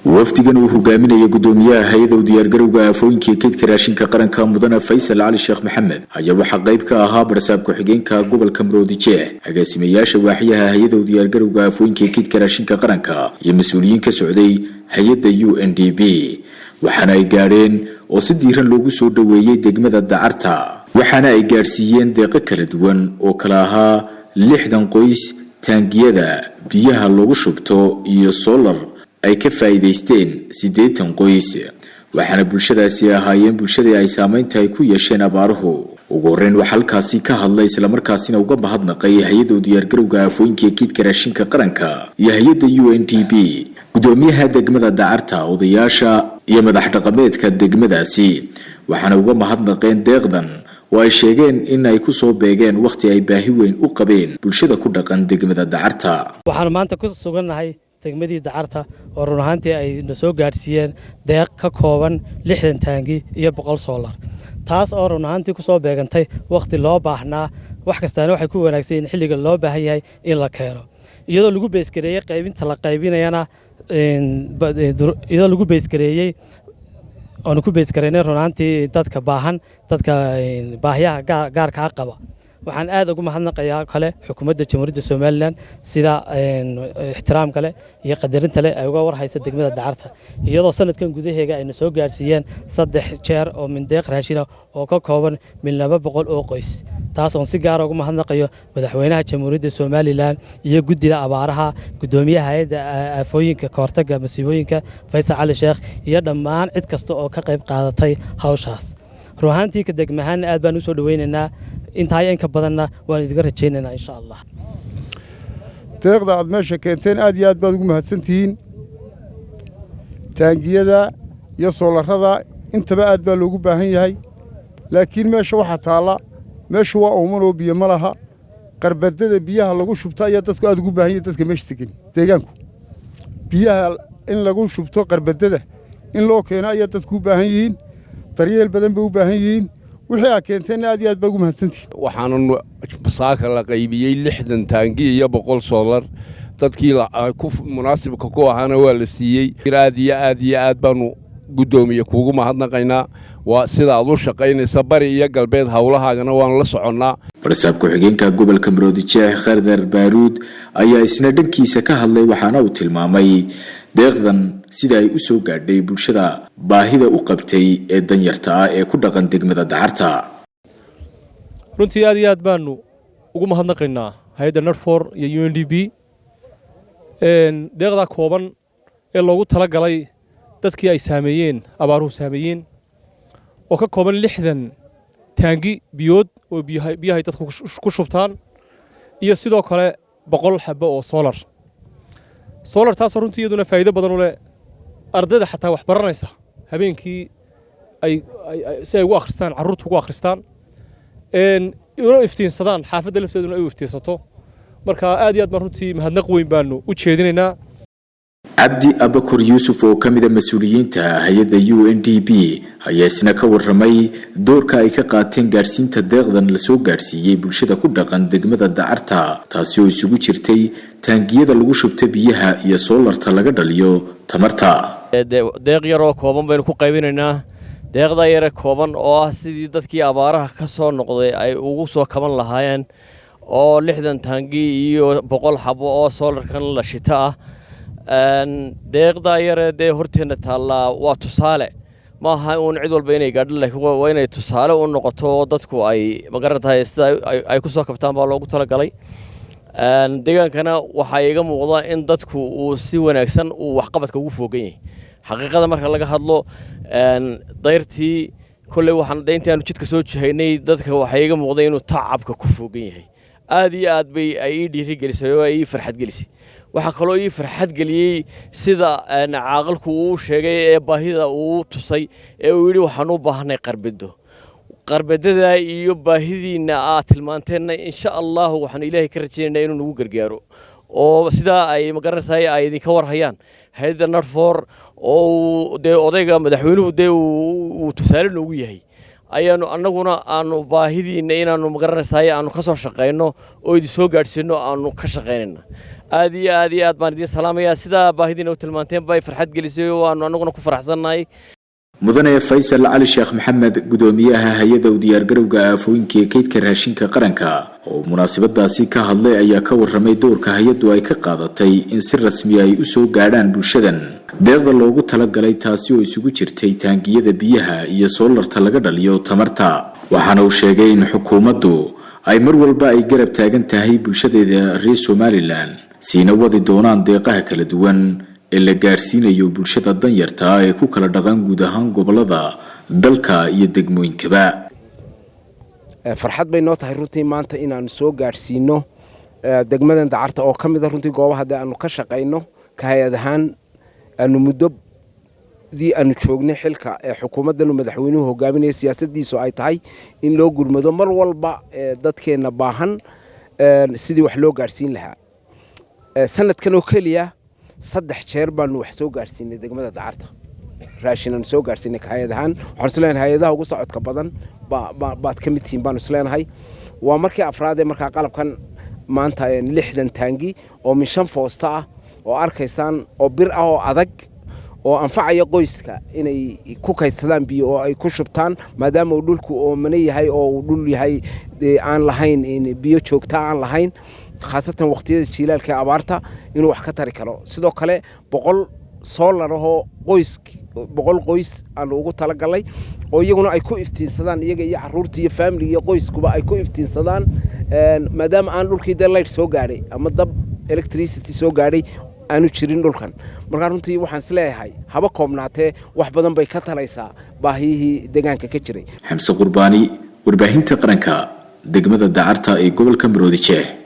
Wafdigan uu hogaaminaya gudoomiyaha hay-ada u diyaargarowga aafooyinka kaydka raashinka qaranka, mudane Faysal Cali Sheekh Maxamed, ayaa waxaa qayb ka ahaa barsaab ku-xigeenka gobolka Maroodijeex, agaasimayaasha waaxyaha hay-ada u diyaargarowga aafooyinka kaydka raashinka qaranka iyo mas-uuliyiin ka socday hay-adda UNDP. Waxaana ay gaadheen oo si diiran loogu soo dhoweeyey degmada Dacarta, waxaana ay gaadhsiiyeen deeqo kala duwan oo kala ahaa 60 qoys taangiyada biyaha loogu shubto iyo solar ay ka faa'iidaysteen 80 qoys. Waxaana bulshadaasi ahaayeen bulshadii ay saameynta ay ku yeesheen abaaruhu. Ugu horreyn waxaa halkaasi ka hadlay, islamarkaasina uga mahadnaqay hay-adda u diyaargarowga aafooyinka kaydka raashinka qaranka iyo hay-adda UNDP, gudoomiyaha degmada Dacarta, odayaasha iyo madax dhaqameedka degmadaasi. Waxaana uga mahadnaqeen deeqdan oo ay sheegeen in ay kusoo beegeen wakhti ay baahi weyn u qabeen bulshada ku dhaqan degmada Dacarta. Waxaanu maanta ku sugannahay degmadii Dacarta oo run ahaantii ay na soo gaadhsiiyeen deeq ka kooban 60 taangi iyo 100 soolar, taas oo run ahaantii kusoo beegantay wakhti loo baahnaa. Wax kastaana waxay ku wanaagsan yihiin xilliga loo baahan yahay in la keeno, iyadoo lagu base-gareeyey qaybinta la qaybinayana, iyadoo lagu base-gareeyey oonu ku base-gareynay run ahaantii dadka baahan, dadka baahiyaha gaarkaa qaba. Waxaan aad ugu mahadnaqayaa kale xukuumadda Jamhuuriyadda Somaliland sida ixtiraamka leh iyo qadarinta leh ay uga warhaysa degmada Dacarta, iyadoo sanadkan gudaheega ayna soo gaadhsiiyeen saddex jeer oo min deeq raashina oo ka kooban min 200 oo qoys, taas oon si gaara ugu mahadnaqayo madaxweynaha Jamhuuriyadda Somaliland iyo guddida abaaraha, guddoomiyaha hay-adda aafooyinka kahortagga masiibooyinka Faysal Cali Sheekh iyo dhammaan cid kasta oo ka qayb qaadatay hawshaas. Run ahaantii ka degmahaanna aad baan usoo dhaweynaynaa, intaa in ka badanna waan idinka rajaynaynaa, insha Allah. Deeqda aad meesha keenteen aad iyo aad baad ugu mahadsantihiin. Taangiyada iyo soolarrada intaba aad baa loogu baahan yahay, laakiin meesha waxaa taalla, meeshu waa ooman oo biyo ma laha. Qarbadada biyaha lagu shubto ayaa dadku aad ugu baahan yahay. Dadka meesha degan, deegaanku, biyaha in lagu shubto qarbadada in loo keeno ayaa dadku u baahan yihiin. Daryeel badan bay u baahan yihiin. Wixii aad keenteenna aad iyo aad baa ugu mahadsantihiin. Waxaananu saaka la qaybiyey 60 taangi iyo 100 soolar. Dadkii munaasibka ku ahaana waa la siiyey. Aad iyo aad iyo aad baanu, guddoomiye, kuugu mahadnaqaynaa. Waa sida aad u shaqaynaysa bari iyo galbeed, howlahaagana waanu la soconnaa. Barsaab ku-xigeenka gobolka Maroodijeex Khardar Baaruud ayaa isna dhankiisa ka hadlay, waxaana uu tilmaamay deeqdan sida ay u soo gaadhay bulshada baahida u qabtay ee danyarta ah ee ku dhaqan degmada Dacarta. Runtii aad iyo aad baanu ugu mahadnaqaynaa hay-adda NEDFOR iyo UNDP deeqdaa kooban ee loogu talagalay dadkii ay saameeyeen abaaruhu saameeyeen, oo ka kooban 60 taangi biyood oo biyahay dadku ku shubtaan iyo sidoo kale 100 xabo oo solar. Solar taasoo runtii iyaduna faa'iido badan u leh ardayda xataa wax baranaysa habeenkii ay si ay ugu akhristaan, carruurta ugu akhristaan, una iftiinsadaan, xaafadda lafteeduna ay u iftiinsato. Marka aad iyo aad baan runtii mahadnaq weyn baanu u jeedinaynaa. Cabdi Abakor Yuusuf oo ka mid a mas-uuliyiinta hay-adda UNDP ayaa isna ka waramay doorka ay ka qaateen gaadhsiinta deeqdan lasoo gaadhsiiyey bulshada ku dhaqan degmada Dacarta, taasi oo isugu jirtay taangiyada lagu shubta biyaha iyo soolarta laga dhaliyo tamarta. Deeq yaroo kooban baynu ku qaybinaynaa. Deeqda yare kooban oo ah sidii dadkii abaaraha ka soo noqday ay ugu soo kaban lahaayeen, oo 60 taangi iyo 100 xabo oo soolarkan la shita ah. Deeqdaa yare dee horteenna taallaa waa tusaale. Maaha uun cid walba inay gaadho, laakiin waa inay tusaale u noqoto oo dadku ay magarantahay sida ay ku soo kabtaan baa loogu talagalay. Deegaankana waxaa iiga muuqda in dadku uu si wanaagsan uu waxqabadka ugu foogan yahay. Xaqiiqada marka laga hadlo, dayrtii kolley waxaan de intii aanu jidka soo jihaynay, dadka waxaa iiga muuqday inuu tacabka ku foogan yahay. Aad iyo aad bay ay ii dhiiri gelisay oo ay ii farxad gelisay. Waxaa kaloo ii farxad geliyey sida caaqilku uu sheegay ee baahida uu tusay ee uu yidhi, "Waxaan u baahanay qarbido." Qarbadada iyo baahidiinna aad tilmaanteenna, insha Allahu, waxaanu Ilaahay ka rajaynaynaa inuu nagu gargaaro, oo sidaa ay magaranaysaay ay idinka warhayaan hay-adda NEDFOR oo dee odayga madaxweynuhu dee uu tusaale noogu yahay. Ayaanu annaguna aanu baahidiinna inaannu magaranaysaay aanu ka soo shaqayno oo idin soo gaadhsiino aanu ka shaqaynayna. Aad iyo aad iyo aad baan idiin salaamayaa. Sidaa baahidiina u tilmaanteen bay farxad gelisay oo aanu annaguna ku faraxsannahay. Mudane Faysal Cali Sheekh Maxamed, gudoomiyaha hay-adda u diyaargarowga aafooyinka ee kaydka raashinka qaranka, oo munaasabadaasi ka hadlay, ayaa ka waramay doorka hay-addu ay ka qaadatay in si rasmi ay u soo gaadhaan bulshadan deeqda loogu talagalay, taasi oo isugu jirtay taangiyada biyaha iyo soolarta laga dhaliyo tamarta. Waxaana uu sheegay in xukuumaddu ay mar walba ay garab taagan tahay bulshadeeda reer Somaliland, siina wadi doonaan deeqaha kala duwan ee la gaadhsiinayo bulshada danyarta ee ku kala dhaqan guud ahaan gobolada dalka iyo degmooyinkaba. Farxad bay noo tahay runtii maanta inaanu soo gaadhsiino degmadan Dacarta, oo ka mid a runtii goobaha dee aanu ka shaqayno ka hay-ad ahaan. Aanu muddodii aanu joognay xilka ee xukuumaddanu madaxweynuhu hogaaminaya, siyaasadiisu ay tahay in loo gurmado mar walba dadkeenna baahan sidii wax loo gaadhsiin lahaa. Sanadkan oo keliya 3 jeer baanu wax soo gaadhsiinay degmada Dacarta, raashin aanu soo gaadhsiinay ka hay-ad ahaan. Waxaan isleenahay hay-adaha ugu socodka badan baad ka mid tihiin baanu isleenahay. Waa markii afraad ee markaa qalabkan maanta, 60 taangi oo min 5 foosta ah oo arkaysaan, oo bir ah oo adag, oo anfacaya qoyska inay ku kaydsadaan biyo oo ay ku shubtaan, maadaama uu dhulku oomane yahay oo uu dhul yahay aan lahayn biyo joogta aan lahayn, khaasatan waqtiyada jiilaalka ee abaarta, inuu wax ka tari karo. Sidoo kale 100 soolar ahoo qoys, 100 qoys aanu ugu talagalay, oo iyaguna ay ku iftiinsadaan, iyaga iyo caruurta iyo faamiliga iyo qoyskuba ay ku iftiinsadaan, maadaama aan dhulkii dee light soo gaadhay ama dab electricity soo gaadhay aanu jirin dhulkan. Markaa runtii waxaan isleeyahay haba koobnaatee wax badan bay ka talaysaa baahiyihii deegaanka ka jiray. Xamse Qurbaani, warbaahinta qaranka, degmada Dacarta ee gobolka Maroodi Jeex.